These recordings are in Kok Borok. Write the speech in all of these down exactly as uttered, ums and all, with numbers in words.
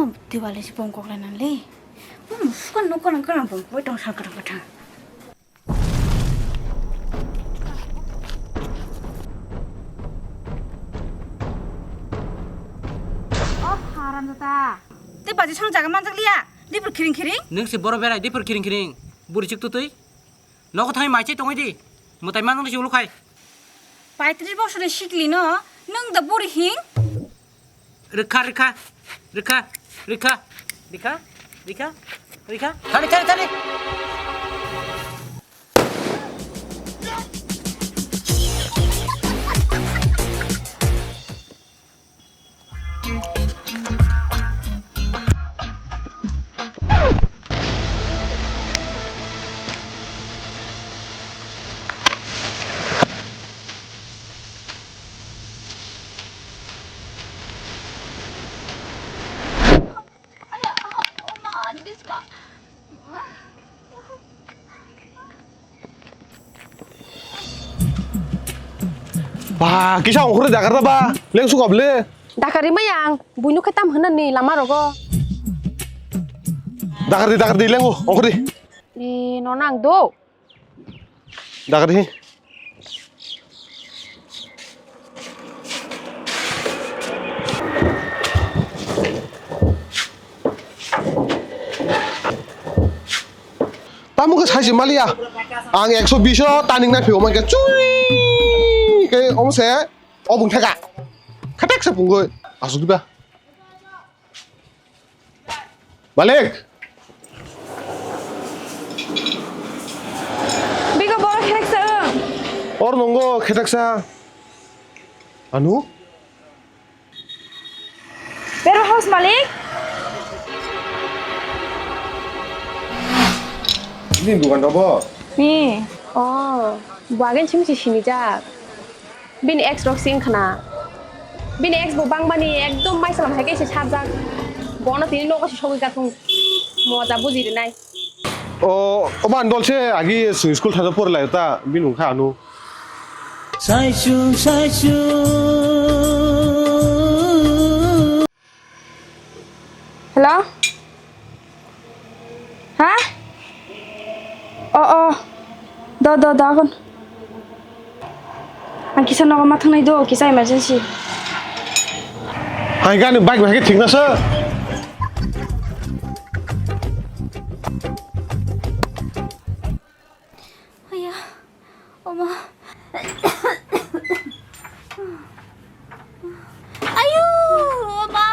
Diwali si bong kok lai nang le. Hmm, sukan nuk kono kono bong koi tong sal kadang kadang. Oh, haram jata. Te baji song jaga manjak liya. Dipur kiring kiring. Nung si boro berai dipur kiring kiring. Buri chik tutui. Nogo thangwi mai chai tongwi di. Mwtai manang si ulu khai. Paitris bosorni sikli no nung da buri hing? Rikha, rikha, rikha, rikha, rikha, rikha, rikha. Thani, thani, thani. Ba, kisa ongkhordi dakar da ba, leng sukab le. Dakar rimai ang, buino khe tam hwnani lama rogo. Dakar di, dakar di, lengo, ongkhordi. Ni no nang do. Dakar di. Tamo khe saisi maliya. Ang ekso bish o taning nai phio mankhe chui khe omo se obung theka. Khatek se pungoi. Asuk diba. Malik. Bigo boro kheraksa ang. Or nongo khetaksa. Anu? Pero house malik? Ini bukan robo. Ni. Oh, buagen chim si sini jak. Bini ex rok sing khna. Bini ex bo bangmani ekdom maisalam hai khe se sarjak. Bono tini nogo se sogwi jak thung. Moja buji rinai. O, oman dol se agi swing school thada pori lai ta bini wngkha anu. Saisu, saisu. Hello? Ha? Oh, oh. Do, do, do, akon. Ang kisa nogo ma thangnai do, kisa emergency. Hai gani bike bai thik na sir. Aya, oma. Ayu, oma.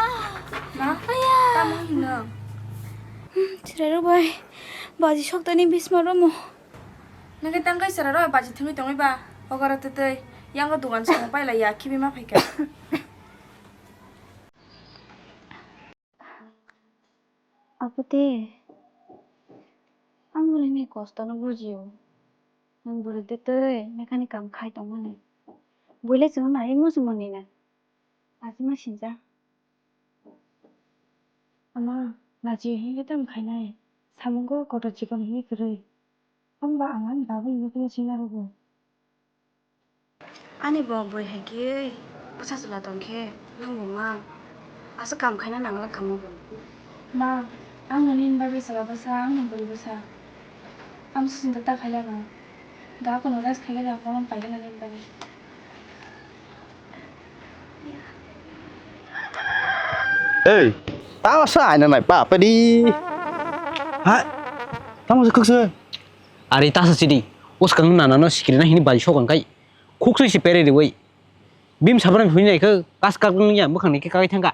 Ma, aya. Tamo hino? Chwrairok bai baji soktani bisma romo. Nang khe tang kai chwrairok bai baji thwngwi tongwi ba? Hokora twtwi yango dugan samung pailaiya khibi ma phaikha. Apo de, ang bwrwini kostono bujio. Nwng bwrwi de tei mekhani kam khai tongmani. Buile chwngno naiwi muchungmani na. Achima sinjak. Ama, nachi hwnwi tamo khainai. Samungo kotor chikon hwnwi kwrwi. Hwnba ang ani bagwi nukno sinarogo. Ani bo bwrwi hai khe bwsa chwla tong khe nang bo ma aswk kam khaina nang lang kha mo. Ma, ang no nini bagwi chwla bwsa, ang no bwrwi bwsa. Ang susinta ta khaila no. Da kono rest khaila da phone paila no nini bagwi. Ei, tamo sa aina nai pa pedi. Ha, tamo se khukse. Ari tasa chidi, uskang nana no sikiri na hini bai sokang kai. Khuk sui si pere riwai. Bim sabran huni nai khe kas kak nung ya mukhang ni khe kai thangka.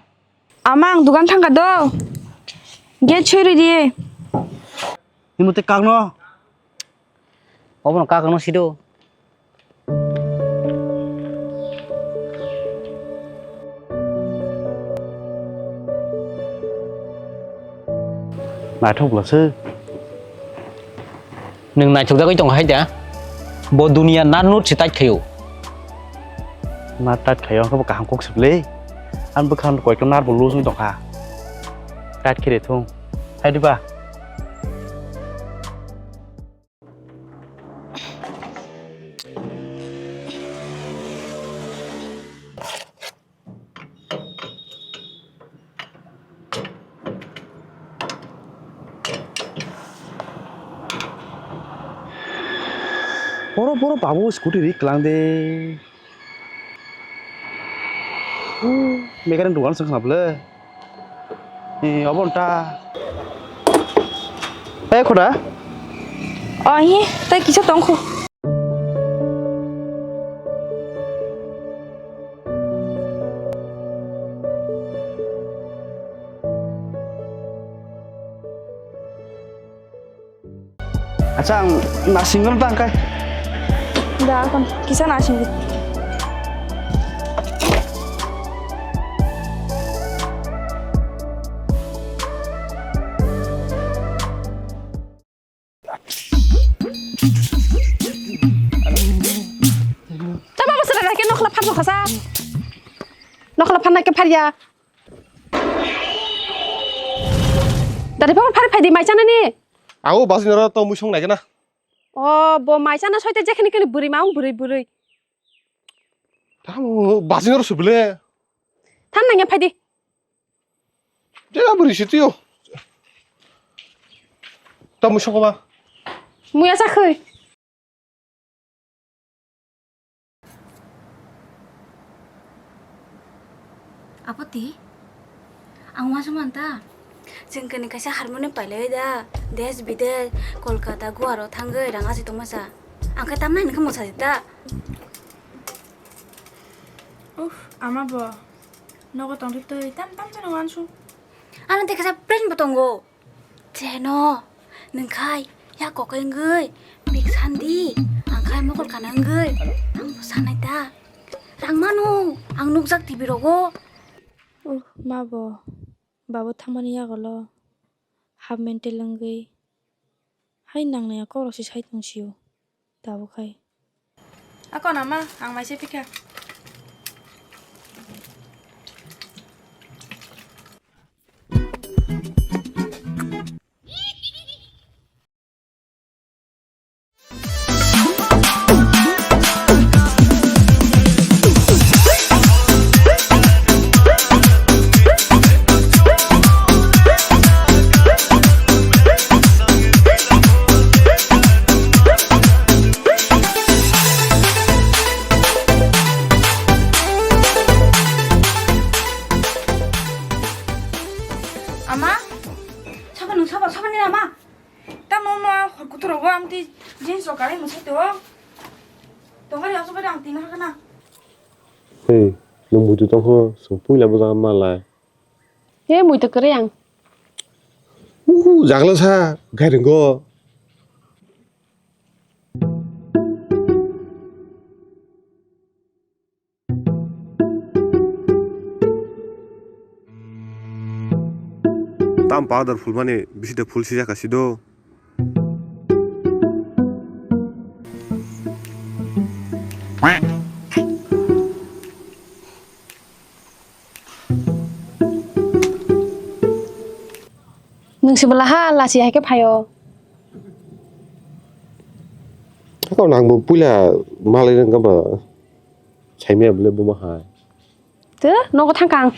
Ama ang dugan thangka do. Gate soi ridi. Ni mute kak no. Obo no kak no sido. Naithok bwla se. Nwng naithok jagwi tongo hai da? Bo duniya nar nur se tait khaio. Nar tait khaio, wngkhe bo kaham kok se bwle. Ani bwkhang koikta nar bo lose wng tongkha. Tait khe re thung. Hai diba? Boro, boro babu scooty ri klang de. Uh, mechanic dukan sang khna bwle. Eh, obo nta. Eh, khoda. Oh, hi, tai kisa tongkhu. Acha, ang nasingo tang kai. Da, kon kisa nasingo. Tama bwswk rwna khe nokhla phan nokha sa. Nokhla phan nai khe pharya. Dari phang phari phaidi mai chanani. Ago bajinaro to mui song nai gana. O bo mai chana soite jekhani kani bwrwi maung bwrwi bwrwi. Tamo bajinaro subile. Than nangya phaidi. Jega bwrwi si twiyo. Tamo song ba. Muya chakhwi. Apoti, ang uansukmanta. Chwng kini kaisa harmonium pailai da, desh bidesh, Kolkata, Goa rok thangwi rang achi tongmasa. Ang khe tamnai hwnwi khe mwsadi ta. Uff, ama bo nogo tongtwi twi tam tam jani uansuk. Ano tei kaisa friend bo tongo. Cheno, nwng khai ya kokai wngwi bik sandi, ang khai mokol kana wngwi, ang bo sanai ta. Rang mano, ang nukjak T V rogo. Uh, ma bo, babo thangmani yagulo half mental wngwi hai nangnai kok rok se sai tong sio. Tabuk hai. Ako nama, ang mai se pikha. Ama, sabo nung sabo, sabo ni ama. Tamo ma hor kutu rogo amti jeans rok kalai musai to. Tongari aso bari ang tina hakana. Hey, nung butu tongkho, sung puila bwsa malai. He, mui to kwrwi ang. Uhu, jagla sa, gai ringo. Tam powder phulmani, bisi de phul sijak asi do. Nwng se bwla ha lachi hai khe phaio. Ako nang bo puila malai rwng kha ba saimaya bwle buma hai. Te nogo thang kang.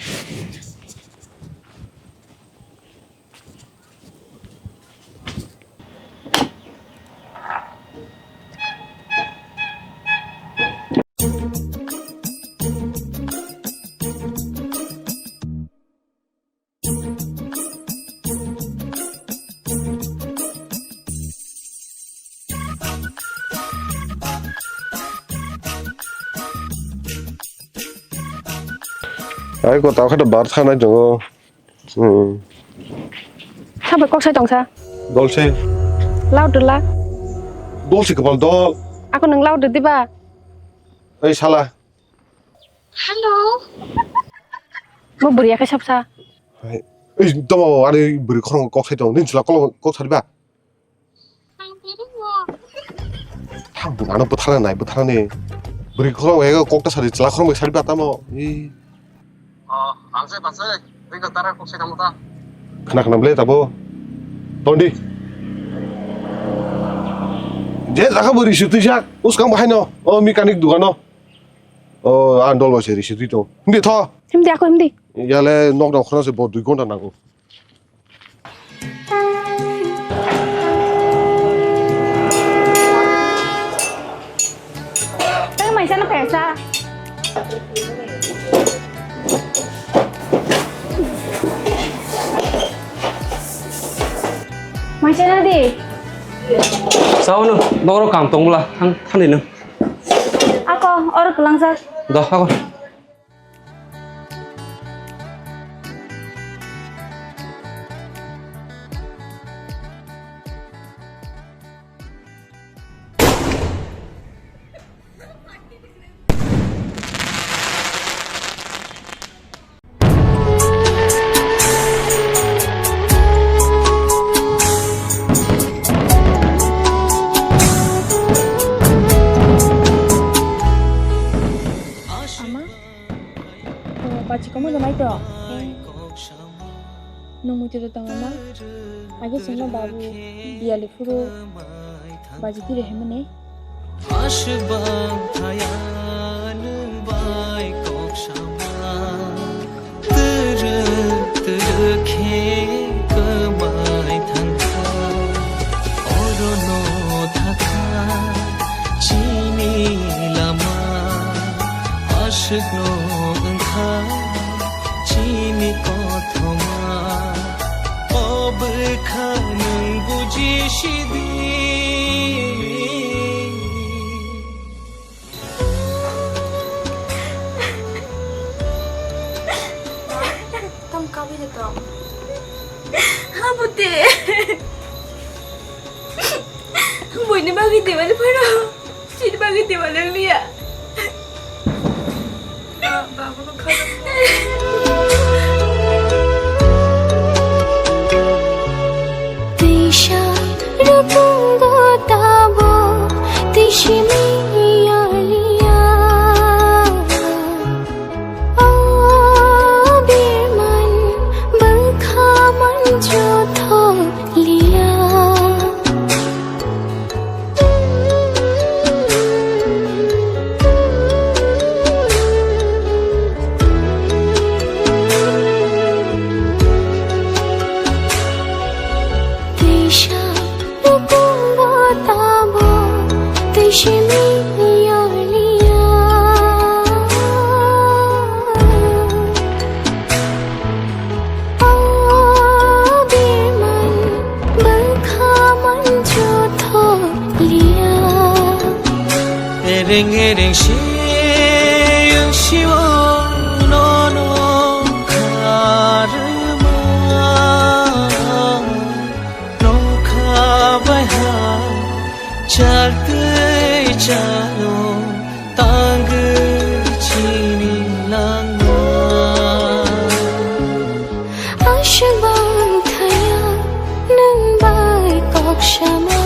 Ai ko tao khe to bar thanai tongo. Hmm. Sabai kok sai tongsa. Dol se. Louder la. Dol se kwbal dol. Ako nwng louder diba? Ei sala. Hello. Mo bwrwi ya khe sapsa. Hai. Ei tamo ani bwrwi khorang kok sai tong. Nini chwla kok kok sariba. Thang, ano bwthana nai, bwthana ni. Bwrwi khorang ego kok ta sari, chwla khorang bai sari ba tamo. Ih. Oh, ang se, bang se, ring ka tara kok se kamo ta. Khna khna ble tabo. Tondi. Je jaga bo risi twi jak, uskang bahai no. O mechanic dugan no. O, ang dol bai se risi twi to. Hindi tho. Hindi ako hindi. Yale nok dok khorang se bo dui gonta nango. Cha. Mai chana di. Sao no, noro kam tong bla, thang, thani no. Ako, oro kelangjak. Do, ako. Ama? Oh, pachi komo donai to. Nwng muitu da tongo na? Age chwngno babu biyali phuru baji twi rehemani. Aswk bang thaya nwng bai kok sama. Twrwk twrwk khe kwmai thangkha. Orono thakha chini lama. Aswkno wngkha chini kothoma. O bwkha nwng bujisidi. Tam kabwi de tong. Habuti. Buini bagwi Diwali phano. Chini bagwi Diwali liya. Baba ko khana. Teisa rukungo tabo teisimi yaliya. O birman bwkha manjo tholiya. Teisa rukungo tabo teisimi yaliya. O birman bwkha manjo tholiya. Ereng ereng se wng sio nono kharma. Nokha bai ha chal twi chalo tangwi chini langma. Aswk bang thaya nwng bai kok sama.